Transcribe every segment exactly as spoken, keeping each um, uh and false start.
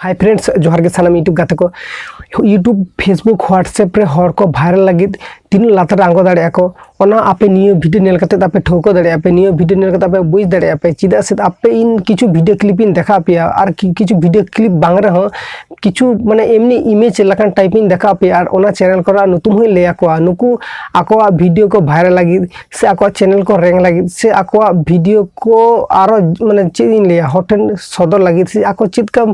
Hi friends, ᱡᱚᱦᱟᱨ ᱜᱮ ᱥᱟᱱᱟᱢ YouTube ᱜᱟᱛᱮ ᱠᱚ᱾ YouTube, Facebook, WhatsApp ᱨᱮ ᱦᱚᱲ ᱠᱚ viral ᱞᱟᱹᱜᱤᱫ ᱛᱤᱱᱟᱹᱜ ᱞᱟᱛᱟᱨ ᱨᱮ ᱟᱬᱜᱚ ᱫᱟᱲᱮᱭᱟᱜᱼᱟ ᱠᱚ, ᱚᱱᱟ ᱟᱯᱮ ᱱᱤᱭᱟᱹ video ᱧᱮᱞ ᱠᱟᱛᱮ ᱟᱯᱮ ᱴᱷᱟᱹᱣᱠᱟᱹ ᱫᱟᱲᱮᱭᱟᱜᱼᱟ ᱯᱮ᱾ ᱱᱤᱭᱟᱹ video ᱧᱮᱞ ᱠᱟᱛᱮ ᱟᱯᱮ ᱵᱩᱡᱽ ᱫᱟᱲᱮᱭᱟᱜᱼᱟ ᱯᱮ᱾ ᱪᱮᱫᱟᱜ ᱥᱮ ᱟᱯᱮ ᱤᱧ ᱠᱤᱪᱷᱩ video clip ᱤᱧ ᱫᱮᱠᱷᱟᱣ ᱯᱮᱭᱟ, ᱟᱨ ᱠᱤ-, ᱠᱤᱪᱷᱩ video clip ᱵᱟᱝ ᱨᱮᱦᱚᱸ ᱠᱤᱪᱷᱩ ᱢᱟᱱᱮ ᱮᱢᱱᱤ image ᱞᱮᱠᱟᱱ type ᱤᱧ ᱫᱮᱠᱷᱟᱣ ᱯᱮᱭᱟ, ᱟᱨ ᱚᱱᱟ channel ᱠᱚᱨᱮᱱᱟᱜ ᱧᱩᱛᱩᱢ ᱦᱚᱸᱧ ᱞᱟᱹᱭ ᱟᱠᱚᱣᱟ᱾ ᱱᱩᱠᱩ ᱟᱠᱚᱣᱟᱜ video ᱠᱚ viral ᱞᱟᱹᱜᱤᱫ ᱥᱮ ᱟᱠᱚᱣᱟᱜ channel ᱠᱚ rank ᱞᱟᱹᱜᱤᱫ ᱥᱮ ᱟᱠᱚᱣᱟᱜ video ᱠᱚ ᱟᱨᱚ ᱢᱟᱱᱮ ᱪᱮᱫ ᱤᱧ ᱞᱟᱹᱭᱟ, ᱦᱚᱲ ᱴᱷᱮᱱ ᱥᱚᱫᱚᱨ ᱞᱟᱹᱜᱤᱫ ᱥᱮ ᱟᱠᱚ ᱪᱮᱫ ᱠᱟ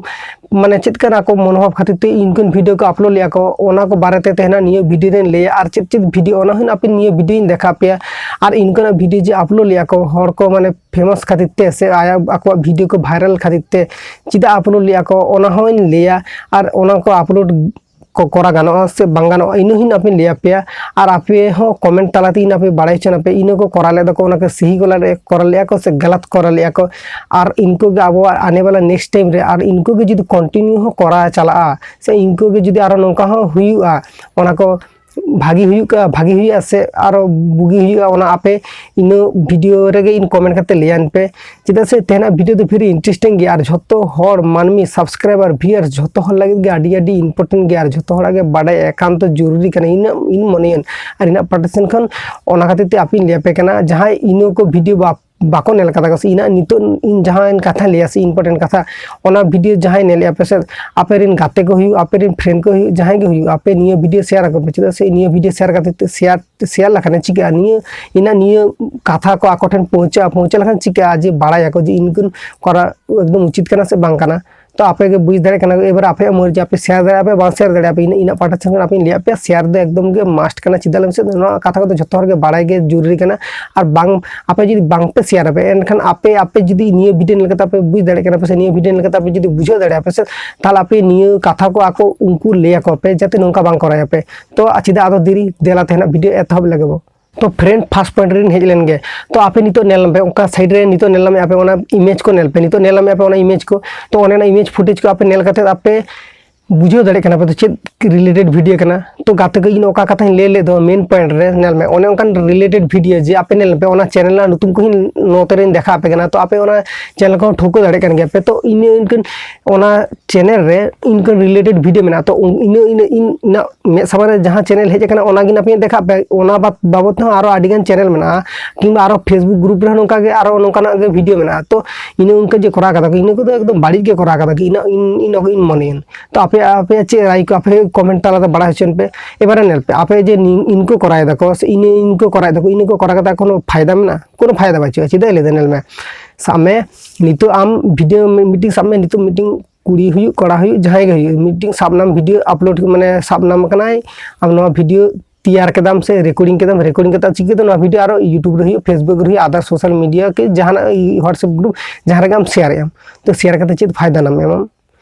ᱢᱟᱱᱮ ᱪᱮᱫ ᱠᱟᱱᱟ ᱟᱠᱚ ᱢᱚᱱᱳᱵᱷᱟᱵ ᱠᱷᱟᱹᱛᱤᱨ ᱛᱮ ᱤᱱᱠᱟᱹᱱ video ᱠᱚ upload ᱞᱮᱜᱼᱟ ᱠᱚ, ᱚᱱᱟ ᱠᱚ ᱵᱟᱨᱮ ᱛᱮ ᱛᱮᱦᱮᱧ ᱱᱤᱭᱟᱹ video ᱨᱮᱧ ᱞᱟᱹᱭᱟ᱾ ᱟᱨ ᱪᱮᱫ ᱪᱮᱫ video, ᱚᱱᱟ ᱦᱚᱸ ᱟᱯᱮ ᱱᱤᱭᱟᱹ video ᱤᱧ ᱫᱮᱠᱷᱟᱣ ᱯᱮᱭᱟ᱾ ᱟᱨ ᱤᱱᱠᱟᱹᱱᱟᱜ video ᱡᱮ upload ᱞᱮᱜᱼᱟ ᱠᱚ, ᱦᱚᱲ ᱠᱚ ᱢᱟᱱᱮ famous ᱠᱷᱟᱹᱛᱤᱨ ᱛᱮ ᱥᱮ ᱟᱭᱟᱜ, ᱟᱠᱚᱣᱟᱜ video ᱠᱚ viral ᱠᱷᱟᱹᱛᱤᱨ ᱛᱮ ᱪᱮᱫᱟᱜ upload ᱞᱮᱜᱼᱟ ᱠᱚ, ᱚᱱᱟ ᱦᱚᱸᱧ ᱞᱟᱹᱭᱟ᱾ ᱟᱨ ᱚᱱᱟ ᱠᱚ upload ᱠᱚ ᱠᱚᱨᱟᱣ ᱜᱟᱱᱚᱜᱼᱟ ᱥᱮ ᱵᱟᱝ ᱜᱟᱱᱚᱜᱼᱟ, ᱤᱱᱟᱹ ᱦᱚᱸᱧ ᱟᱯᱮᱧ ᱞᱟᱹᱭ ᱟᱯᱮᱭᱟ᱾ ᱟᱨ ᱟᱯᱮ ᱦᱚᱸ comment ᱛᱟᱞᱟᱛᱮ ᱤᱧ ᱟᱯᱮ ᱵᱟᱲᱟᱭ ᱦᱚᱪᱚ ᱯᱮ, ᱤᱱᱟᱹ ᱠᱚ ᱠᱚᱨᱟᱣ ᱞᱮᱫᱟ ᱠᱚ, ᱚᱱᱟ ᱠᱚ ᱥᱟᱹᱦᱤ ᱠᱚᱨᱟᱣ ᱞᱮᱫᱼᱟ ᱠᱚ ᱥᱮ ᱜᱟᱞᱟᱛ ᱠᱚᱨᱟᱣ ᱞᱮᱫᱼᱟ ᱠᱚ᱾ ᱟᱨ ᱤᱱᱠᱩ ᱜᱮ ᱟᱵᱚᱣᱟᱜ ᱟᱱᱮ ᱵᱟᱞᱟ next time ᱨᱮ ᱟᱨ ᱤᱱᱠᱩ ᱜᱮ ᱡᱩᱫᱤ continue ᱦᱚᱸ ᱠᱚᱨᱟᱣ ᱪᱟᱞᱟᱜᱼᱟ ᱥᱮ ᱤᱱᱠᱩ ᱜᱮ ᱡᱩᱫᱤ ᱟᱨᱚ ᱱᱚᱝᱠᱟ ᱦᱚᱸ ᱦᱩᱭᱩᱜᱼᱟ, ᱚᱱᱟ ᱠᱚ ᱵᱷᱟᱜᱤ ᱦᱩᱭᱩᱜᱼᱟ, ᱵᱷᱟᱜᱤ ᱦᱩᱭᱩᱜᱼᱟ ᱥᱮ ᱟᱨᱚ ᱵᱩᱜᱤ ᱦᱩᱭᱩᱜᱼᱟ, ᱚᱱᱟ ᱟᱯᱮ ᱤᱱᱟᱹ video ᱨᱮᱜᱮ ᱤᱧ comment ᱠᱟᱛᱮ ᱞᱟᱹᱭᱟᱹᱧ ᱯᱮ᱾ ᱪᱮᱫᱟᱜ ᱥᱮ ᱛᱮᱦᱮᱧᱟᱜ video ᱫᱚ very interesting ᱜᱮᱭᱟ, ᱟᱨ ᱡᱷᱚᱛᱚ ᱦᱚᱲ ᱢᱟᱹᱱᱢᱤ subscriber viewers ᱡᱷᱚᱛᱚ ᱦᱚᱲ ᱞᱟᱹᱜᱤᱫ ᱜᱮ ᱟᱹᱰᱤ ᱟᱹᱰᱤ important ᱜᱮᱭᱟ, ᱟᱨ ᱡᱷᱚᱛᱚ ᱦᱚᱲᱟᱜ ᱜᱮ ᱵᱟᱰᱟᱭ ᱮᱠᱟᱱᱛᱚ ᱡᱚᱨᱩᱨᱤ ᱠᱟᱱᱟ, ᱤᱱᱟᱹᱜ ᱤᱧ ᱢᱚᱱᱮᱭᱟ᱾ ᱟᱨ ᱤᱱᱟᱹᱜ ᱯᱟᱴᱟ ᱥᱮᱱ ᱠᱷᱚᱱ ᱚᱱᱟ ᱠᱷᱟᱹᱛᱤᱨ ᱛᱮ ᱟᱯᱮᱧ ᱞᱟᱹᱭ ᱟᱯᱮ ᱠᱟᱱᱟ, ᱡᱟᱦᱟᱸᱭ ᱤᱱᱟᱹ ᱠᱚ video ᱵᱟ-, ᱵᱟᱠᱚ ᱧᱮᱞ ᱠᱟᱫᱟ ᱠᱚ ᱥᱮ ᱤᱱᱟᱹᱜ ᱱᱤᱛᱚᱜ ᱤᱧ ᱡᱟᱦᱟᱸ ᱠᱟᱛᱷᱟ ᱞᱟᱹᱭᱟ ᱥᱮ important ᱠᱟᱛᱷᱟ, ᱚᱱᱟ video ᱡᱟᱦᱟᱸᱭ ᱧᱮᱞᱮᱜᱼᱟ ᱯᱮ ᱥᱮ, ᱟᱯᱮ ᱨᱮᱱ ᱜᱟᱛᱮ ᱠᱚ ᱦᱩᱭᱩᱜ, ᱟᱯᱮ ᱨᱮᱱ friend ᱠᱚ ᱦᱩᱭᱩᱜ, ᱡᱟᱦᱟᱸᱭ ᱜᱮ ᱦᱩᱭᱩᱜ, ᱟᱯᱮ ᱱᱤᱭᱟᱹ video share ᱟᱠᱚ ᱯᱮ᱾ ᱪᱮᱫᱟᱜ ᱥᱮ ᱱᱤᱭᱟᱹ video share ᱠᱟᱛᱮ ᱛᱮ share, share ᱞᱮᱠᱷᱟᱱ ᱪᱤᱠᱟᱹᱜᱼᱟ, ᱱᱤᱭᱟᱹ ᱤᱱᱟᱹ ᱱᱤᱭᱟᱹ ᱠᱟᱛᱷᱟ ᱠᱚ ᱟᱠᱚ ᱴᱷᱮᱱ ᱯᱳᱣᱪᱷᱟᱹᱜᱼᱟ, ᱯᱳᱣᱪᱷᱟᱹ ᱞᱮᱠᱷᱟᱱ ᱪᱤᱠᱟᱹᱜᱼᱟ ᱡᱮ ᱵᱟᱲᱟᱭᱟᱠᱚ ᱡᱮ ᱤᱱᱠᱟᱹᱱ ᱠᱚᱨᱟᱣ ᱮᱠᱫᱚᱢ ᱩᱪᱤᱛ ᱠᱟᱱᱟ ᱥᱮ ᱵᱟᱝ ᱠᱟᱱᱟ᱾ ᱛᱚ ᱟᱯᱮ ᱜᱮ ᱵᱩᱡᱽ ᱫᱟᱲᱮᱭᱟᱜ ᱠᱟᱱᱟ, ᱮᱵᱟᱨ ᱟᱯᱮᱭᱟᱜ ᱢᱚᱨᱡᱤ, ᱟᱯᱮ share ᱫᱟᱲᱮᱭᱟᱜᱼᱟ ᱯᱮ, ᱤᱱᱟᱹ ᱤᱱᱟᱹᱜ ᱯᱟᱦᱴᱟ ᱥᱮᱱ ᱠᱷᱚᱱ ᱟᱯᱮᱧ ᱞᱟᱹᱭᱟᱫ ᱯᱮᱭᱟ, share ᱫᱚ ᱮᱠᱫᱚᱢ ᱜᱮ must ᱠᱟᱱᱟ᱾ ᱪᱮᱫᱟᱜ ᱞᱟᱹᱭ ᱢᱮᱥᱮ, ᱱᱚᱣᱟ ᱠᱟᱛᱷᱟ ᱠᱚᱫᱚ ᱡᱷᱚᱛᱚ ᱦᱚᱲ ᱜᱮ ᱵᱟᱲᱟᱭ ᱜᱮ ᱡᱚᱨᱩᱨᱤ ᱠᱟᱱᱟ᱾ ᱟᱨ ᱵᱟᱝ, ᱟᱯᱮ ᱡᱩᱫᱤ ᱵᱟᱝ ᱯᱮ share ᱟᱯᱮ, ᱮᱱᱠᱷᱟᱱ ᱟᱯᱮ, ᱟᱯᱮ ᱡᱩᱫᱤ ᱱᱤᱭᱟᱹ video ᱧᱮᱞ ᱠᱟᱛᱮ ᱟᱯᱮ ᱵᱩᱡᱽ ᱫᱟᱲᱮᱭᱟᱜ ᱠᱟᱱᱟ ᱯᱮ ᱥᱮ ᱱᱤᱭᱟᱹ video ᱧᱮᱞ ᱠᱟᱛᱮ ᱟᱯᱮ ᱡᱩᱫᱤ ᱵᱩᱡᱷᱟᱹᱣ ᱫᱟᱲᱮᱭᱟᱜᱼᱟ ᱯᱮ ᱥᱮ, ᱛᱟᱦᱚᱞᱮ ᱟᱯᱮ ᱱᱤᱭᱟᱹ ᱠᱟᱛᱷᱟ ᱠᱚ ᱟᱠᱚ ᱩᱱᱠᱩ ᱞᱟᱹᱭ ᱟᱠᱚ ᱯᱮ ᱡᱟᱛᱮ ᱱᱚᱝᱠᱟ ᱵᱟᱝ ᱠᱚᱨᱟᱣ ᱟᱯᱮ᱾ ᱛᱚ ᱪᱮᱫᱟᱜ ᱟᱫᱚ ᱫᱮᱨᱤ, ᱫᱮᱞᱟ ᱛᱮᱦᱮᱧᱟᱜ video ᱮᱛᱚᱦᱚᱵ ᱞᱮᱜᱮ ᱵᱚ᱾ ᱛᱚ friend, first point ᱨᱤᱧ ᱦᱮᱡ ᱞᱮᱱ ᱜᱮ᱾ ᱛᱚ ᱟᱯᱮ ᱱᱤᱛᱚᱜ ᱧᱮᱞ ᱯᱮ, ᱚᱱᱠᱟ side ᱨᱮ ᱱᱤᱛᱚᱜ ᱧᱮᱞ ᱢᱮ ᱟᱯᱮ ᱚᱱᱟ image ᱠᱚ ᱧᱮᱞ ᱯᱮ, ᱱᱤᱛᱚᱜ ᱧᱮᱞ ᱢᱮ ᱟᱯᱮ ᱚᱱᱟ image ᱠᱚ᱾ ᱛᱚ ᱚᱱᱮ ᱚᱱᱟ image footage ᱠᱚ ᱟᱯᱮ ᱧᱮᱞ ᱠᱟᱛᱮ ᱟᱯᱮ ᱵᱩᱡᱷᱟᱹᱣ ᱫᱟᱲᱮᱭᱟᱜ ᱠᱟᱱᱟ ᱯᱮ ᱛᱚ ᱪᱮᱫ ᱨᱤᱞᱮᱴᱮᱰ ᱵᱷᱤᱰᱤᱭᱳ ᱠᱟᱱᱟ? ᱛᱚ ᱜᱟᱛᱮ ᱠᱚ, ᱤᱧ ᱚᱠᱟ ᱠᱟᱛᱷᱟᱧ ᱞᱟᱹᱭ ᱞᱮᱫ ᱫᱚ ᱢᱮᱱ ᱯᱚᱭᱮᱱᱴ ᱨᱮ, ᱧᱮᱞ ᱢᱮ, ᱚᱱᱮ ᱚᱱᱠᱟᱱ ᱨᱤᱞᱮᱴᱮᱰ ᱵᱷᱤᱰᱤᱭᱳ ᱡᱮ ᱟᱯᱮ ᱧᱮᱞ ᱯᱮ, ᱚᱱᱟ ᱪᱮᱱᱮᱞ ᱨᱮᱱᱟᱜ ᱧᱩᱛᱩᱢ ᱠᱚᱦᱚᱸ ᱱᱚᱛᱮ ᱨᱮᱧ ᱫᱮᱠᱷᱟᱣ ᱟᱯᱮ ᱠᱟᱱᱟ᱾ ᱛᱚ ᱟᱯᱮ ᱚᱱᱟ ᱪᱮᱱᱮᱞ ᱠᱚᱦᱚᱸ ᱴᱷᱟᱹᱣᱠᱟᱹ ᱫᱟᱲᱮᱭᱟᱜ ᱠᱟᱱ ᱜᱮᱭᱟ ᱯᱮ᱾ ᱛᱚ ᱤᱱᱟᱹ ᱤᱱᱠᱟᱹᱱ ᱚᱱᱟ ᱪᱮᱱᱮᱞ ᱨᱮ ᱤᱱᱠᱟᱹᱱ ᱨᱤᱞᱮᱴᱮᱰ ᱵᱷᱤᱰᱤᱭᱳ ᱢᱮᱱᱟᱜᱼᱟ᱾ ᱛᱚ ᱤᱱᱟᱹ ᱤᱱᱟᱹ ᱤᱧ ᱤᱧᱟᱹᱜ ᱢᱮᱫ ᱥᱟᱢᱟᱝ ᱨᱮ ᱡᱟᱦᱟᱸ ᱪᱮᱱᱮᱞ ᱦᱮᱡ ᱟᱠᱟᱱᱟ, ᱚᱱᱟᱜᱮ ᱱᱟᱯᱮ ᱫᱮᱠᱷᱟᱜ ᱯᱮ᱾ ᱚᱱᱟ ᱵᱟᱫ ᱵᱟᱵᱚᱫ ᱛᱮᱦᱚᱸ ᱟᱨᱚ ᱟᱹᱰᱤ ᱜᱟᱱ ᱪᱮᱱᱮᱞ ᱢᱮᱱᱟᱜᱼᱟ, ᱠᱤᱝᱵᱟ ᱟᱨᱚ ᱯᱷᱮᱥᱵᱩᱠ ᱜᱨᱩᱯ ᱨᱮᱦᱚᱸ ᱱᱚᱝᱠᱟ ᱜᱮ ᱟᱨᱚ ᱱᱚᱝᱠᱟᱱᱟᱜ ᱜᱮ ᱵᱷᱤᱰᱤᱭᱳ ᱢᱮᱱᱟᱜᱼᱟ᱾ ᱛᱚ ᱤᱱᱟᱹ ᱚᱱᱠᱟ ᱡᱮ ᱠᱚᱨᱟᱣ ᱠᱟᱫᱟ ᱠᱚ, ᱤᱱᱟᱹ ᱠᱚᱫᱚ ᱮᱠᱫᱚᱢ ᱵᱟᱹᱲᱤᱡ ᱜᱮ ᱠᱚᱨᱟᱣ ᱠᱟᱫᱟ ᱠᱚ, ᱤᱱᱟᱹ ᱤᱧ ᱤᱧ ᱤᱧ ᱢᱚᱱᱮᱭᱟ᱾ ᱛᱚ ᱟᱯᱮ ᱟᱯᱮᱭᱟᱜ ᱪᱮᱫ ᱨᱟᱭ ᱠᱚ, ᱟᱯᱮ ᱠᱚᱢᱮᱱᱴ ᱛᱟᱞᱟᱛᱮ ᱵᱟᱲᱟᱭ ᱦᱚᱪᱚᱭᱮᱱ ᱯᱮ᱾ ᱮᱵᱟᱨᱮ ᱧᱮᱞ ᱯᱮ, ᱟᱯᱮ ᱡᱮ ᱱᱤ- ᱤᱱᱠᱟᱹ ᱠᱚᱨᱟᱣ ᱫᱟᱠᱚ ᱥᱮ ᱤᱱᱟᱹ ᱤᱱᱠᱟᱹ ᱠᱚᱨᱟᱣ ᱫᱟᱠᱚ, ᱤᱱᱟᱹ ᱠᱚ ᱠᱚᱨᱟᱣ ᱠᱟᱛᱮ ᱠᱳᱱᱳ ᱯᱷᱟᱭᱫᱟ ᱢᱮᱱᱟᱜᱼᱟ? ᱠᱳᱱᱳ ᱯᱷᱟᱭᱫᱟ ᱵᱟᱹᱪᱩᱜᱼᱟ᱾ ᱪᱮᱫᱟᱜ ᱤᱧ ᱞᱟᱹᱭᱫᱟ? ᱧᱮᱞ ᱢᱮ, ᱥᱟᱵ ᱢᱮ, ᱱᱤᱛᱚᱜ ᱟᱢ ᱵᱷᱤᱰᱤᱭᱳ ᱢᱤᱫᱴᱤᱝ ᱥᱟᱵ ᱢᱮ, ᱱᱤᱛᱚᱜ ᱢᱤᱫᱴᱤᱝ ᱠᱩᱲᱤ ᱦᱩᱭᱩᱜ, ᱠᱚᱲᱟ ᱦᱩᱭᱩᱜ, ᱡᱟᱦᱟᱸᱭ ᱜᱮ ᱦᱩᱭᱩᱜ, ᱢᱤᱫᱴᱤᱝ ᱥᱟᱵ ᱱᱟᱢ ᱵᱷᱤᱰᱤᱭᱳ ᱟᱯᱞᱳᱰ, ᱢᱟᱱᱮ ᱥᱟᱵ ᱱᱟᱢ ᱠᱟᱱᱟᱭ, ᱟᱢ ᱱᱚᱣᱟ ᱵᱷᱤᱰᱤᱭᱳ ᱛᱮᱭᱟᱨ ᱠᱮᱫᱟᱢ ᱥᱮ ᱨᱮᱠᱚᱨᱰᱤᱝ ᱠᱮᱫᱟᱢ, ᱨᱮᱠᱚᱨᱰᱤᱝ ᱠᱟᱛᱮ ᱪᱤᱠᱟᱹ ᱠᱮᱫᱟ, ᱱᱚᱣᱟ ᱵᱷᱤᱰᱤᱭᱳ ᱟᱨᱚ ᱭᱩᱴᱩᱵᱽ ᱨᱮ ᱦᱩᱭᱩᱜ, ᱯᱷᱮᱥᱵᱩᱠ ᱨᱮ ᱦᱩᱭᱩᱜ, ᱟᱫᱟᱨ ᱥᱳᱥᱟᱞ ᱢᱤᱰᱤᱭᱟ ᱠᱤ ᱡᱟᱦᱟᱱᱟᱜ WhatsApp ᱜᱨᱩᱯ ᱡᱟᱦᱟᱸ ᱨᱮᱜᱮ ᱟᱢ ᱥᱮᱭᱟᱨᱮᱜ ᱟᱢ᱾ ᱛᱚ ᱥᱮᱭᱟᱨ ᱠᱟᱛᱮ ᱪᱮᱫ ᱯᱷᱟᱭᱫᱟ ᱱᱟᱢ ᱮᱢᱟᱢ?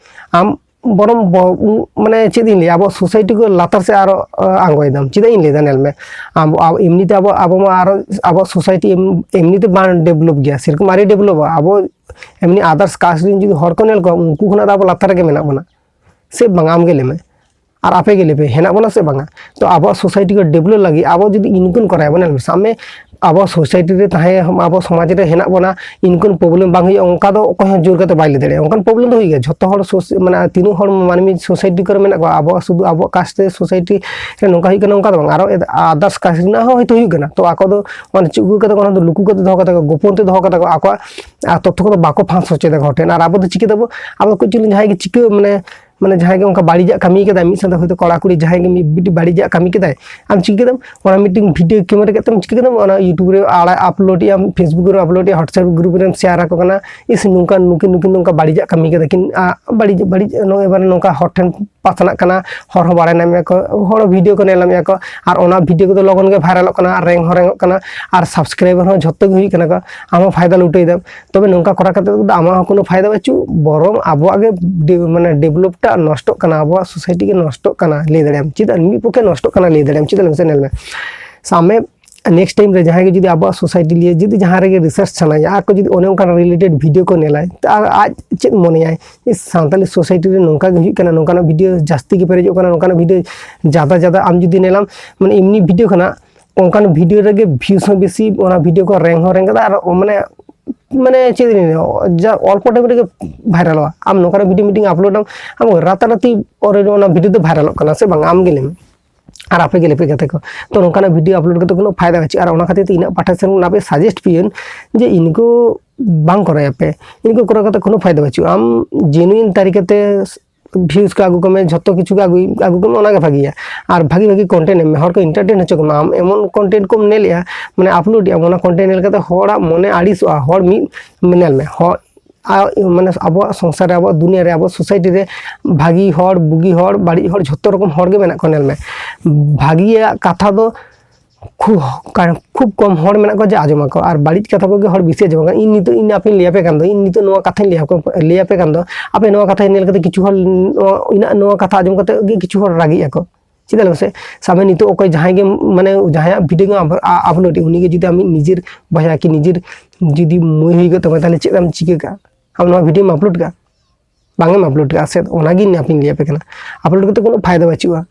ᱟᱢ ᱵᱚᱨᱚᱝ ᱵᱚ-, ᱢᱟᱱᱮ ᱪᱮᱫ ᱤᱧ ᱞᱟᱹᱭᱟ, ᱟᱵᱚ ᱥᱳᱥᱟᱭᱴᱤ ᱠᱚ ᱞᱟᱛᱟᱨ ᱥᱮᱫ ᱟᱨᱚ, ᱟᱸ, ᱟᱬᱜᱚᱭᱮᱫᱟᱢ᱾ ᱪᱮᱫᱟᱜ ᱤᱧ ᱞᱟᱹᱭᱫᱟ? ᱧᱮᱞ ᱢᱮ, ᱟᱵᱚ, ᱟᱵᱚ ᱮᱢᱱᱤᱛᱮ ᱟᱵᱚ, ᱟᱵᱚ ᱢᱟ ᱟᱨᱚ ᱟᱵᱚᱣᱟᱜ ᱥᱳᱥᱟᱭᱴᱤ ᱮᱢ-, ᱮᱢᱱᱤᱛᱮ ᱵᱟᱝ ᱰᱮᱵᱷᱞᱚᱯ ᱜᱮᱭᱟ, ᱥᱮᱨᱚᱠᱚᱢ ᱟᱹᱣᱨᱤ ᱰᱮᱵᱷᱞᱚᱯᱚᱜᱼᱟ᱾ ᱟᱵᱚ ᱮᱢᱱᱤ ᱟᱫᱟᱨᱥ ᱠᱟᱥᱴ ᱨᱮᱱ ᱡᱩᱫᱤ ᱦᱚᱲ ᱠᱚ ᱧᱮᱞ ᱠᱚᱣᱟ, ᱩᱱᱠᱩ ᱠᱷᱚᱱᱟᱜ ᱫᱚ ᱟᱵᱚ ᱞᱟᱛᱟᱨ ᱨᱮᱜᱮ ᱢᱮᱱᱟᱜ ᱵᱚᱱᱟ, ᱥᱮ ᱵᱟᱝ? ᱟᱢ ᱜᱮ ᱞᱟᱹᱭ ᱢᱮ, ᱟᱨ ᱟᱯᱮ ᱜᱮ ᱞᱟᱹᱭ ᱯᱮ, ᱦᱮᱱᱟᱜ ᱵᱚᱱᱟ ᱥᱮ ᱵᱟᱝᱟ? ᱛᱚ ᱟᱵᱚᱣᱟᱜ ᱥᱳᱥᱟᱭᱴᱤ ᱠᱚ ᱰᱮᱵᱷᱞᱚᱯ ᱞᱟᱹᱜᱤᱫ ᱟᱵᱚ ᱡᱩᱫᱤ ᱤᱱᱠᱟᱹᱱ ᱠᱚᱨᱟᱭᱟ ᱵᱚᱱ, ᱧᱮᱞ ᱢᱮ, ᱥᱟᱵ ᱢᱮ, ᱟᱵᱚ ᱥᱳᱥᱟᱭᱴᱤ ᱨᱮ ᱛᱟᱦᱮᱸ, ᱟᱵᱚ ᱥᱚᱢᱟᱡᱽ ᱨᱮ ᱦᱮᱱᱟᱜ ᱵᱚᱱᱟ, ᱤᱱᱠᱟᱹᱱ ᱯᱨᱚᱵᱞᱮᱢ ᱵᱟᱝ ᱦᱩᱭᱩᱜᱼᱟ, ᱚᱱᱠᱟ ᱫᱚ ᱚᱠᱚᱭ ᱦᱚᱸ ᱡᱳᱨ ᱠᱟᱛᱮ ᱵᱟᱭ ᱞᱟᱹᱭ ᱫᱟᱲᱮᱭᱟᱜᱼᱟ᱾ ᱚᱱᱠᱟᱱ ᱯᱨᱚᱵᱞᱮᱢ ᱫᱚ ᱦᱩᱭᱩᱜ ᱜᱮᱭᱟ, ᱡᱷᱚᱛᱚ ᱦᱚᱲ ᱥᱳᱥ-, ᱢᱟᱱᱮ ᱛᱤᱱᱟᱹᱜ ᱦᱚᱲ ᱢᱟᱹᱱᱢᱤ ᱥᱳᱥᱟᱭᱴᱤ ᱠᱚᱨᱮ ᱢᱮᱱᱟᱜ ᱠᱚᱣᱟ, ᱟᱵᱚᱣᱟᱜ ᱥᱩᱫᱷᱩ ᱟᱵᱚᱣᱟᱜ ᱠᱟᱥᱴ ᱨᱮ ᱥᱳᱥᱟᱭᱴᱤ ᱨᱮ ᱱᱚᱝᱠᱟ ᱦᱩᱭᱩᱜ ᱠᱟᱱᱟ, ᱚᱱᱠᱟ ᱫᱚ ᱵᱟᱝ, ᱟᱨᱚ ᱟᱫᱟᱨᱥ ᱠᱟᱥᱴ ᱨᱮᱱᱟᱜ ᱦᱚᱸ ᱦᱚᱭᱛᱳ ᱦᱩᱭᱩᱜ ᱠᱟᱱᱟ᱾ ᱛᱚ ᱟᱠᱚ ᱫᱚ ᱚᱱᱟ ᱪᱩᱠᱩ ᱠᱟᱛᱮ, ᱚᱱᱟ ᱫᱚ ᱞᱩᱠᱩ ᱠᱟᱛᱮ ᱫᱚᱦᱚ ᱠᱟᱛᱮ ᱠᱚ, ᱜᱳᱯᱚᱱ ᱛᱮ ᱫᱚᱦᱚ ᱠᱟᱛᱮ ᱠᱚ, ᱟᱠᱚᱣᱟᱜ ᱟᱨ ᱛᱚᱛᱛᱷᱚ ᱠᱚᱫᱚ ᱵᱟᱠᱚ ᱯᱷᱟᱸᱥ ᱦᱚᱪᱚᱭᱮᱫᱟ ᱦᱚᱲ ᱴᱷᱮᱱ᱾ ᱟᱨ ᱟᱵᱚ ᱫᱚ ᱪᱤᱠᱟᱹ ᱛᱟᱵᱚ? ᱟᱵᱚ ᱫᱚ ᱠᱚ ᱪᱩᱞᱩᱝ ᱡᱟᱦᱟᱸᱭ ᱜᱮ ᱪᱤᱠᱟᱹ, ᱢᱟᱱᱮ, ᱢᱟᱱᱮ ᱡᱟᱦᱟᱸᱭ ᱜᱮ ᱚᱱᱠᱟ ᱵᱟᱹᱲᱤᱡᱟᱜ ᱠᱟᱹᱢᱤ ᱠᱟᱫᱟᱭ, ᱢᱤᱫ ᱥᱟᱶᱛᱮ ᱦᱚᱭᱛᱳ ᱠᱚᱲᱟ ᱠᱩᱲᱤ ᱡᱟᱦᱟᱸᱭ ᱜᱮ ᱢᱤᱫ ᱵᱤᱴᱤ ᱵᱟᱹᱲᱤᱡᱟᱜ ᱠᱟᱹᱢᱤ ᱠᱮᱫᱟᱭ, ᱟᱢ ᱪᱤᱠᱟᱹ ᱠᱮᱫᱟᱢ? ᱚᱱᱟ ᱢᱤᱫᱴᱤᱝ ᱵᱷᱤᱰᱤᱭᱳ ᱠᱮᱢᱮᱨᱟ ᱠᱮᱫ ᱛᱮᱢ ᱪᱤᱠᱟᱹ ᱠᱮᱫᱟᱢ? ᱚᱱᱟ ᱭᱩᱴᱩᱵᱽ ᱨᱮ ᱟᱲᱟᱜ, ᱟᱯᱞᱳᱰ ᱮᱫ ᱟᱢ, ᱯᱷᱮᱥᱵᱩᱠ ᱨᱮ ᱟᱯᱞᱳᱰ ᱮᱫ ᱟᱢ, ᱦᱳᱣᱟᱴᱥᱮᱯ ᱜᱨᱩᱯ ᱨᱮᱢ ᱥᱮᱭᱟᱨ ᱟᱠᱚ ᱠᱟᱱᱟ, ᱤᱥ, ᱱᱚᱝᱠᱟ ᱱᱩᱠᱤᱱ, ᱱᱩᱠᱤᱱ ᱱᱚᱝᱠᱟ ᱵᱟᱹᱲᱤᱡᱟᱜ ᱠᱟᱹᱢᱤ ᱠᱟᱫᱟ ᱠᱤᱱ, ᱟ, ᱵᱟᱹᱲᱤᱡ, ᱵᱟᱹᱲᱤᱡ, ᱱᱚᱜᱼᱚᱭ ᱮᱵᱟᱨ ᱱᱚᱝᱠᱟ ᱦᱚᱲ ᱴᱷᱮᱱ ᱯᱟᱥᱱᱟᱜ ᱠᱟᱱᱟ, ᱦᱚᱲ ᱦᱚᱸ ᱵᱟᱲᱟᱭ ᱧᱟᱢᱮᱫ ᱠᱚ, ᱦᱚᱲ ᱵᱷᱤᱰᱤᱭᱳ ᱠᱚ ᱧᱮᱞ ᱧᱟᱢᱮᱫ ᱠᱚ, ᱟᱨ ᱚᱱᱟ ᱵᱷᱤᱰᱤᱭᱳ ᱠᱚᱫᱚ ᱞᱚᱜᱚᱱ ᱜᱮ ᱵᱷᱟᱭᱨᱟᱞᱚᱜ ᱠᱟᱱᱟ, ᱟᱨ ᱨᱮᱝᱠ ᱦᱚᱸ ᱨᱮᱝᱠᱚᱜ ᱠᱟᱱᱟ, ᱟᱨ ᱥᱟᱵᱥᱠᱨᱟᱭᱵᱟᱨ ᱦᱚᱸ ᱡᱷᱚᱛᱚ ᱜᱮ ᱦᱩᱭᱩᱜ ᱠᱟᱱᱟ ᱠᱚ, ᱟᱢ ᱦᱚᱸ ᱯᱷᱟᱭᱫᱟ ᱞᱩᱴᱟᱹᱭ ᱫᱟᱢ᱾ ᱛᱚᱵᱮ ᱱᱚᱝᱠᱟ ᱠᱚᱨᱟᱣ ᱠᱟᱛᱮ ᱫᱚ ᱟᱢᱟᱜ ᱦᱚᱸ ᱠᱳᱱᱳ ᱯᱷᱟᱭᱫᱟ ᱵᱟᱹᱪᱩᱜ, ᱵᱚᱨᱚᱝ ᱟᱵᱚᱣᱟᱜ ᱜᱮ ᱰᱮ-, ᱢᱟᱱᱮ ᱰᱮᱵᱷᱞᱚᱯᱴᱟᱜ ᱱᱚᱥᱴᱚᱜ ᱠᱟᱱᱟ, ᱟᱵᱚᱣᱟᱜ ᱥᱳᱥᱟᱭᱴᱤ ᱜᱮ ᱱᱚᱥᱴᱚᱜ ᱠᱟᱱᱟ ᱞᱟᱹᱭ ᱫᱟᱲᱮᱭᱟᱢ᱾ ᱪᱮᱫᱟᱜ? ᱢᱤᱫ ᱯᱚᱠᱠᱷᱮ ᱱᱚᱥᱴᱚᱜ ᱠᱟᱱᱟ ᱞᱟᱹᱭ ᱫᱟᱲᱮᱭᱟᱢ᱾ ᱪᱮᱫᱟᱜ ᱞᱟᱹᱭ ᱢᱮᱥᱮ? ᱧᱮᱞ ᱢᱮ, ᱥᱟᱵ ᱢᱮ, next time ᱨᱮ ᱡᱟᱦᱟᱸᱭ ᱜᱮ ᱡᱩᱫᱤ ᱟᱵᱚᱣᱟᱜ society ᱞᱤᱭᱮ ᱡᱩᱫᱤ ᱡᱟᱦᱟᱸ ᱨᱮᱜᱮ research ᱥᱟᱱᱟᱭᱟ, ᱟᱨ ᱠᱚ ᱡᱩᱫᱤ ᱚᱱᱮ ᱚᱱᱠᱟᱱ related video ᱠᱚ ᱧᱮᱞᱟᱭ, ᱛᱚ ᱟᱨ ᱟᱡ ᱪᱮᱫ ᱢᱚᱱᱮᱭᱟᱭ ᱡᱮ ᱥᱟᱱᱛᱟᱞᱤ society ᱨᱮ ᱱᱚᱝᱠᱟ ᱜᱮ ᱦᱩᱭᱩᱜ ᱠᱟᱱᱟ, ᱱᱚᱝᱠᱟᱱᱟᱜ video ᱡᱟᱹᱥᱛᱤ ᱜᱮ ᱯᱮᱨᱮᱡᱚᱜ ᱠᱟᱱᱟ, ᱱᱚᱝᱠᱟᱱᱟᱜ video ᱡᱟᱫᱟ ᱡᱟᱫᱟ ᱟᱢ ᱡᱩᱫᱤ ᱧᱮᱞᱟᱢ, ᱢᱟᱱᱮ ᱮᱢᱱᱤ video ᱠᱷᱚᱱᱟᱜ ᱚᱱᱠᱟᱱ video ᱨᱮᱜᱮ views ᱦᱚᱸ ᱵᱮᱥᱤ, ᱚᱱᱟ video ᱠᱚ rank ᱦᱚᱸ rank ᱠᱟᱫᱟ, ᱟᱨ ᱢᱟᱱᱮ, ᱢᱟᱱᱮ ᱪᱮᱫ ᱤᱧ ᱞᱟᱹᱭᱟ, ᱡᱟ ᱚᱞᱯᱚ time ᱨᱮᱜᱮ ᱵᱷᱟᱭᱨᱟᱞᱚᱜᱼᱟ᱾ ᱟᱢ ᱱᱚᱝᱠᱟᱱᱟᱜ video ᱢᱤᱫᱴᱤᱝ upload ᱟᱢ, ᱟᱢ ᱨᱟᱛᱟᱨᱟᱛᱤ already ᱚᱱᱟ video ᱫᱚ ᱵᱷᱟᱭᱨᱟᱞᱚᱜ ᱠᱟᱱᱟ ᱥᱮ ᱵᱟᱝ? ᱟᱢ ᱜᱮ ᱞᱟᱹᱭ ᱢᱮ᱾ ᱟᱨ ᱟᱯᱮ ᱜᱮ ᱞᱟᱹᱭ ᱯᱮ ᱜᱟᱛᱮ ᱠᱚ, ᱛᱚ ᱱᱚᱝᱠᱟᱱᱟᱜ video upload ᱠᱟᱛᱮ ᱠᱳᱱᱳ ᱯᱷᱟᱭᱫᱟ ᱵᱟᱹᱪᱩᱜᱼᱟ᱾ ᱟᱨ ᱚᱱᱟ ᱠᱷᱟᱹᱛᱤᱨ ᱛᱮ ᱤᱧᱟᱹᱜ ᱯᱟᱦᱴᱟ ᱥᱮᱱ ᱠᱷᱚᱱ ᱟᱯᱮ suggest ᱯᱮᱭᱟᱹᱧ ᱡᱮ ᱤᱱᱠᱩ ᱵᱟᱝ ᱠᱚᱨᱟᱣ ᱟᱯᱮ, ᱤᱱᱠᱩ ᱠᱚᱨᱟᱣ ᱠᱟᱛᱮ ᱠᱳᱱᱳ ᱯᱷᱟᱭᱫᱟ ᱵᱟᱹᱪᱩᱜᱼᱟ᱾ ᱟᱢ genuine ᱛᱟᱹᱨᱤᱠᱟᱛᱮ views ᱠᱚ ᱟᱹᱜᱩ ᱠᱟᱜ ᱢᱮ, ᱡᱷᱚᱛᱚ ᱠᱤᱪᱷᱩ ᱜᱮ ᱟᱹᱜᱩᱭ, ᱟᱹᱜᱩ ᱠᱟᱜ ᱢᱮ, ᱚᱱᱟ ᱜᱮ ᱵᱷᱟᱜᱮᱭᱟ᱾ ᱟᱨ ᱵᱷᱟᱜᱮ ᱵᱷᱟᱜᱮ content ᱮᱢ ᱢᱮ, ᱦᱚᱲ ᱠᱚ entertain ᱦᱚᱪᱚ ᱠᱚᱢᱮ᱾ ᱟᱢ ᱮᱢᱚᱱ content ᱠᱚᱢ ᱧᱮᱞᱮᱜᱼᱟ, ᱢᱟᱱᱮ upload ᱮᱜᱼᱟᱢ, ᱚᱱᱟ content ᱧᱮᱞ ᱠᱟᱛᱮ ᱦᱚᱲᱟᱜ ᱢᱚᱱᱮ ᱟᱹᱲᱤᱥᱚᱜᱼᱟ᱾ ᱦᱚᱲ ᱢᱤᱫ, ᱧᱮᱞ ᱢᱮ, ᱦᱚᱲ ᱟ-, ᱢᱟᱱᱮ ᱟᱵᱚᱣᱟᱜ ᱥᱚᱝᱥᱟᱨ ᱨᱮ, ᱟᱵᱚᱣᱟᱜ ᱫᱩᱱᱤᱭᱟᱹ ᱨᱮ, ᱟᱵᱚᱣᱟᱜ society ᱨᱮ ᱵᱷᱟᱹᱜᱤ ᱦᱚᱲ, ᱵᱩᱜᱤ ᱦᱚᱲ, ᱵᱟᱹᱲᱤᱡ ᱦᱚᱲ, ᱡᱷᱚᱛᱚ ᱨᱚᱠᱚᱢ ᱦᱚᱲ ᱜᱮ ᱢᱮᱱᱟᱜ ᱠᱚᱣᱟ᱾ ᱧᱮᱞ ᱢᱮ, ᱵᱷᱟᱹᱜᱤᱭᱟᱜ ᱠᱟᱛᱷᱟ ᱫᱚ ᱠᱷᱩᱵ, ᱠᱷᱩᱵ ᱠᱚᱢ ᱦᱚᱲ ᱢᱮᱱᱟᱜ ᱠᱚᱣᱟ ᱡᱮ ᱟᱸᱡᱚᱢ ᱟᱠᱚ, ᱟᱨ ᱵᱟᱹᱲᱤᱡ ᱠᱟᱛᱷᱟ ᱠᱚᱜᱮ ᱦᱚᱲ ᱵᱮᱥᱤ ᱟᱸᱡᱚᱢ ᱟᱠᱚ᱾ ᱤᱧ ᱱᱤᱛᱚᱜ, ᱤᱧ ᱟᱯᱮᱧ ᱞᱟᱹᱭ ᱟᱯᱮ ᱠᱟᱱ ᱫᱚ, ᱤᱧ ᱱᱤᱛᱚᱜ ᱱᱚᱣᱟ ᱠᱟᱛᱷᱟᱧ ᱞᱟᱹᱭ ᱟᱯᱮ, ᱞᱟᱹᱭ ᱟᱯᱮ ᱠᱟᱱ ᱫᱚ, ᱟᱯᱮ ᱱᱚᱣᱟ ᱠᱟᱛᱷᱟ ᱧᱮᱞ ᱠᱟᱛᱮ ᱠᱤᱪᱷᱩ ᱦᱚᱲ ᱱᱚᱣᱟ, ᱤᱧᱟᱹᱜ ᱱᱚᱣᱟ ᱠᱟᱛᱷᱟ ᱟᱸᱡᱚᱢ ᱠᱟᱛᱮ ᱜᱮ ᱠᱤᱪᱷᱩ ᱦᱚᱲ ᱨᱟᱹᱜᱤᱜ ᱟᱠᱚ᱾ ᱪᱮᱫᱟᱜ ᱞᱟᱹᱭ ᱢᱮᱥᱮ, ᱥᱟᱵ ᱢᱮ ᱱᱤᱛᱚᱜ ᱚᱠᱚᱭ ᱡᱟᱦᱟᱸᱭ ᱜᱮ, ᱢᱟᱱᱮ ᱡᱟᱦᱟᱸᱭᱟᱜ video ᱜᱮ ᱟᱯ-, ᱟ-, upload ᱮᱫ, ᱩᱱᱤ ᱜᱮ ᱡᱩᱫᱤ ᱟᱢᱤᱡ ᱱᱤᱡᱮᱨ ᱵᱚᱭᱦᱟ ᱠᱤ ᱱᱤᱡᱮᱨ ᱡᱩᱫᱤ ᱢᱟᱹᱭ ᱦᱩᱭ ᱠᱚᱜ ᱛᱟᱢᱟ, ᱛᱟᱦᱞᱮ ᱪᱮᱫ ᱮᱢ ᱪᱤᱠᱟᱹ ᱠᱟᱜᱼᱟ? ᱟᱢ ᱱᱚᱣᱟ videoᱢ upload ᱠᱟᱜᱼᱟ? ᱵᱟᱝ ᱮᱢ upload ᱠᱟᱜᱼᱟ ᱥᱮ? ᱚᱱᱟᱜᱮ ᱤᱧ ᱟᱯᱮᱧ ᱞᱟᱹᱭ ᱟᱯᱮ ᱠᱟᱱᱟ, upload ᱠᱟᱛᱮ ᱠᱳᱱᱳ ᱯᱷᱟᱭᱫᱟ ᱵᱟᱹᱪᱩᱜᱼᱟ᱾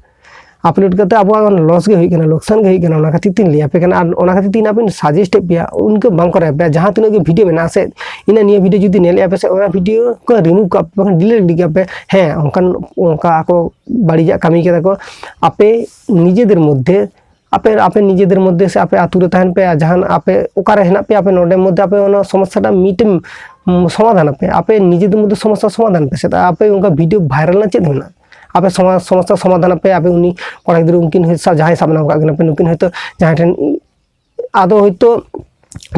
Upload ᱠᱟᱛᱮ ᱟᱵᱚᱣᱟᱜ loss ᱜᱮ ᱦᱩᱭᱩᱜ ᱠᱟᱱᱟ, ᱞᱚᱠᱥᱟᱱ ᱜᱮ ᱦᱩᱭᱩᱜ ᱠᱟᱱᱟ᱾ ᱚᱱᱟ ᱠᱷᱟᱹᱛᱤᱨ ᱛᱤᱧ ᱞᱟᱹᱭ ᱟᱯᱮ ᱠᱟᱱᱟ, ᱟᱨ ᱚᱱᱟ ᱠᱷᱟᱹᱛᱤᱨ ᱛᱤᱧ ᱟᱯᱮᱧ suggest ᱮᱫ ᱯᱮᱭᱟ, ᱚᱱᱠᱟ ᱵᱟᱝ ᱠᱚᱨᱟᱣ ᱯᱮᱭᱟ᱾ ᱡᱟᱦᱟᱸ ᱛᱤᱱᱟᱹᱜ ᱜᱮ video ᱢᱮᱱᱟᱜᱼᱟ ᱥᱮ, ᱤᱧᱟᱹᱜ ᱱᱤᱭᱟᱹ video ᱡᱩᱫᱤ ᱧᱮᱞᱮᱫᱼᱟ ᱯᱮ ᱥᱮ, ᱚᱱᱟ video ᱠᱚ remove ᱠᱟᱜ ᱯᱮ, ᱵᱟᱠᱷᱟᱱ delete ᱜᱤᱰᱤ ᱠᱟᱜ ᱯᱮ᱾ ᱦᱮᱸ, ᱚᱱᱠᱟᱱ, ᱚᱱᱠᱟ ᱟᱠᱚ ᱵᱟᱹᱲᱤᱡᱟᱜ ᱠᱟᱹᱢᱤ ᱠᱟᱫᱟ ᱠᱚ᱾ ᱟᱯᱮ ᱱᱤᱡᱮᱫᱮᱨ ᱢᱚᱫᱽᱫᱷᱮ, ᱟᱯᱮ, ᱟᱯᱮ ᱱᱤᱡᱮᱫᱮᱨ ᱢᱚᱫᱽᱫᱷᱮ ᱥᱮ ᱟᱯᱮ ᱟᱹᱛᱩ ᱨᱮ ᱛᱟᱦᱮᱱ ᱯᱮ, ᱟᱨ ᱡᱟᱦᱟᱱ ᱟᱯᱮ ᱚᱠᱟᱨᱮ ᱦᱮᱱᱟᱜ ᱯᱮᱭᱟ, ᱟᱯᱮ ᱱᱚᱰᱮ ᱢᱚᱫᱽᱫᱷᱮ ᱟᱯᱮ ᱚᱱᱟ ᱥᱚᱢᱚᱥᱥᱟᱴᱟᱜ ᱢᱤᱫᱴᱮᱱ, ᱩᱸ, ᱥᱚᱢᱟᱫᱷᱟᱱ ᱟᱯᱮ, ᱟᱯᱮ ᱱᱤᱡᱮᱫᱮᱨ ᱢᱚᱫᱽᱫᱷᱮ ᱥᱚᱢᱚᱥᱥᱟ ᱥᱚᱢᱟᱫᱷᱟᱱ ᱯᱮ᱾ ᱥᱮ ᱟᱯᱮ ᱚᱱᱠᱟ video viral ᱨᱮᱱᱟᱜ ᱪᱮᱫ ᱢᱮᱱᱟᱜᱼᱟ? ᱟᱯᱮ ᱥᱚᱢᱟ-, ᱥᱚᱢᱚᱥᱥᱟ ᱥᱚᱢᱟᱫᱷᱟᱱ ᱟᱯᱮ, ᱟᱯᱮ ᱩᱱᱤ ᱠᱚᱲᱟ ᱜᱤᱫᱽᱨᱟᱹ ᱩᱱᱠᱤᱱ ᱦᱚᱭᱛᱳ ᱥᱟᱵ, ᱡᱟᱦᱟᱸᱭ ᱥᱟᱵ ᱱᱟᱢ ᱠᱟᱜ ᱠᱤᱱᱟ ᱯᱮ, ᱱᱩᱠᱤᱱ ᱦᱚᱭᱛᱳ ᱡᱟᱦᱟᱸᱭ ᱴᱷᱮᱱ ᱟᱫᱚ ᱦᱚᱭᱛᱳ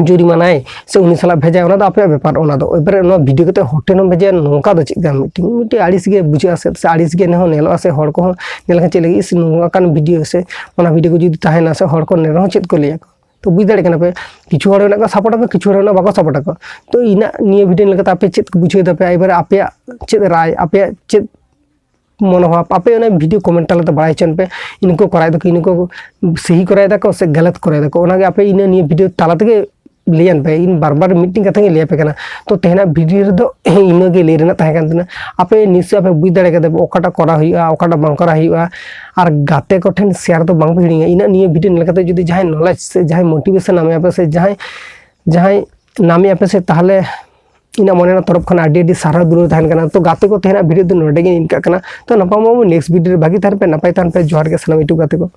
ᱡᱩᱨᱤᱢᱟᱱᱟᱭ ᱥᱮ ᱩᱱᱤ ᱥᱟᱞᱟᱜ ᱵᱷᱮᱡᱟᱭ, ᱚᱱᱟ ᱫᱚ ᱟᱯᱮᱭᱟᱜ ᱵᱮᱯᱟᱨ᱾ ᱚᱱᱟ ᱫᱚ ᱮᱵᱟᱨᱮ ᱱᱚᱣᱟ video ᱠᱟᱛᱮ ᱦᱚᱲ ᱴᱷᱮᱱ ᱦᱚᱸ ᱵᱷᱮᱡᱟᱭᱟ, ᱱᱚᱝᱠᱟ ᱫᱚ ᱪᱮᱫ ᱠᱟᱱᱟ? ᱢᱤᱫᱴᱤᱡ, ᱢᱤᱫᱴᱤᱡ ᱟᱹᱲᱤᱥ ᱜᱮ ᱵᱩᱡᱷᱟᱹᱜᱼᱟ ᱥᱮ, ᱥᱮ ᱟᱹᱲᱤᱥ ᱜᱮ ᱮᱱᱦᱚᱸ ᱧᱮᱞᱚᱜᱼᱟ ᱥᱮ, ᱦᱚᱲ ᱠᱚᱦᱚᱸ ᱧᱮᱞ ᱞᱮᱠᱷᱟᱱ ᱪᱮᱫ ᱞᱟᱹᱜᱤᱫ ᱥᱮ ᱱᱚᱝᱠᱟᱱ video ᱥᱮ ᱚᱱᱟ video ᱠᱚ ᱡᱩᱫᱤ ᱛᱟᱦᱮᱱᱟ ᱥᱮ, ᱦᱚᱲ ᱠᱚ ᱮᱱ ᱨᱮᱦᱚᱸ ᱪᱮᱫ ᱠᱚ ᱞᱟᱹᱭᱟ ᱠᱚ? ᱛᱚ ᱵᱩᱡᱽ ᱫᱟᱲᱮᱭᱟᱜ ᱠᱟᱱᱟ ᱯᱮ, ᱠᱤᱪᱷᱩ ᱦᱚᱲ ᱢᱮᱱᱟᱜ ᱠᱚᱣᱟ support ᱟᱠᱚ, ᱠᱤᱪᱷᱩ ᱦᱚᱲ ᱢᱮᱱᱟᱜ ᱠᱚᱣᱟ support ᱟᱠᱚ᱾ ᱛᱚ ᱤᱧᱟᱹᱜ ᱱᱤᱭᱟᱹ video ᱧᱮᱞ ᱠᱟᱛᱮ ᱟᱯᱮ ᱪᱮᱫ ᱠᱚ ᱵᱩᱡᱷᱟᱹᱣ ᱫᱟᱯᱮ, ᱮᱵᱟᱨᱮ ᱟᱯᱮᱭᱟᱜ ᱪᱮᱫ ᱨᱟᱭ, ᱟᱯᱮᱭᱟᱜ ᱪᱮᱫ ᱢᱚᱱᱳᱵᱷᱟᱵ, ᱟᱯᱮ ᱚᱱᱟ video comment ᱛᱟᱞᱟᱛᱮ ᱵᱟᱲᱟᱭ ᱦᱚᱪᱚᱭᱮᱱ ᱯᱮ, ᱤᱱᱠᱩ ᱠᱚᱨᱟᱣ ᱫᱟᱠᱚ, ᱤᱱᱠᱩ ᱥᱟᱹᱦᱤ ᱠᱚᱨᱟᱣ ᱫᱟᱠᱚ ᱥᱮ ᱜᱟᱞᱟᱛ ᱠᱚᱨᱟᱣ ᱫᱟᱠᱚ, ᱚᱱᱟᱜᱮ ᱟᱯᱮ ᱤᱱᱟᱹ ᱱᱤᱭᱟᱹ video ᱛᱟᱞᱟ ᱛᱮᱜᱮ ᱞᱟᱹᱭᱟᱱ ᱯᱮ᱾ ᱤᱧ ᱵᱟᱨ ᱵᱟᱨ ᱢᱤᱫᱴᱮᱱ ᱠᱟᱛᱷᱟᱧ ᱞᱟᱹᱭ ᱟᱯᱮ ᱠᱟᱱᱟ᱾ ᱛᱚ ᱛᱮᱦᱮᱧᱟᱜ video ᱨᱮᱫᱚ ᱤᱱᱟᱹᱜᱮ ᱞᱟᱹᱭ ᱨᱮᱱᱟᱜ ᱛᱟᱦᱮᱸ ᱠᱟᱱ ᱛᱤᱧᱟᱹ᱾ ᱟᱯᱮ ᱱᱤᱥᱪᱚᱭ ᱟᱯᱮ ᱵᱩᱡᱽ ᱫᱟᱲᱮ ᱠᱟᱫᱟ ᱯᱮ ᱚᱠᱟᱴᱟᱜ ᱠᱚᱨᱟᱣ ᱦᱩᱭᱩᱜᱼᱟ, ᱚᱠᱟᱴᱟᱜ ᱵᱟᱝ ᱠᱚᱨᱟᱣ ᱦᱩᱭᱩᱜᱼᱟ᱾ ᱟᱨ ᱜᱟᱛᱮ ᱠᱚᱴᱷᱮᱱ share ᱫᱚ ᱵᱟᱝ ᱯᱮ ᱦᱤᱲᱤᱧᱟ᱾ ᱤᱱᱟᱹᱜ ᱱᱤᱭᱟᱹ video ᱧᱮᱞ ᱠᱟᱛᱮ ᱡᱩᱫᱤ ᱡᱟᱦᱟᱸᱭ knowledge ᱥᱮ ᱡᱟᱦᱟᱸᱭ motivation ᱧᱟᱢᱮ ᱟᱯᱮ ᱥᱮ ᱡᱟᱦᱟᱸᱭ, ᱡᱟᱦᱟᱸᱭ ᱧᱟᱢᱮ ᱟᱯᱮ ᱥᱮ, ᱛᱟᱦᱚᱞᱮ ᱤᱧᱟᱹᱜ ᱢᱚᱱᱮ ᱨᱮᱱᱟᱜ ᱛᱚᱨᱚᱯ ᱠᱷᱚᱱ ᱟᱹᱰᱤ ᱟᱹᱰᱤ ᱥᱟᱨᱦᱟᱣ ᱫᱩᱞᱟᱹᱲ ᱛᱟᱦᱮᱱ ᱠᱟᱱᱟ᱾ ᱛᱚ ᱜᱟᱛᱮ ᱠᱚ, ᱛᱮᱦᱮᱧᱟᱜ video ᱫᱚ ᱱᱚᱰᱮ ᱜᱮ ᱤᱱᱠᱟᱹᱜ ᱠᱟᱱᱟ᱾ ᱛᱚ ᱱᱟᱯᱟᱭ ᱢᱟ next video ᱨᱮ ᱵᱷᱟᱹᱜᱤ ᱛᱟᱦᱮᱱ ᱯᱮ, ᱱᱟᱯᱟᱭ ᱛᱟᱦᱮᱱ ᱯᱮ᱾ ᱡᱚᱦᱟᱨ ᱜᱮ ᱥᱟᱱᱟᱢ YouTube ᱜᱟᱛᱮ ᱠᱚ᱾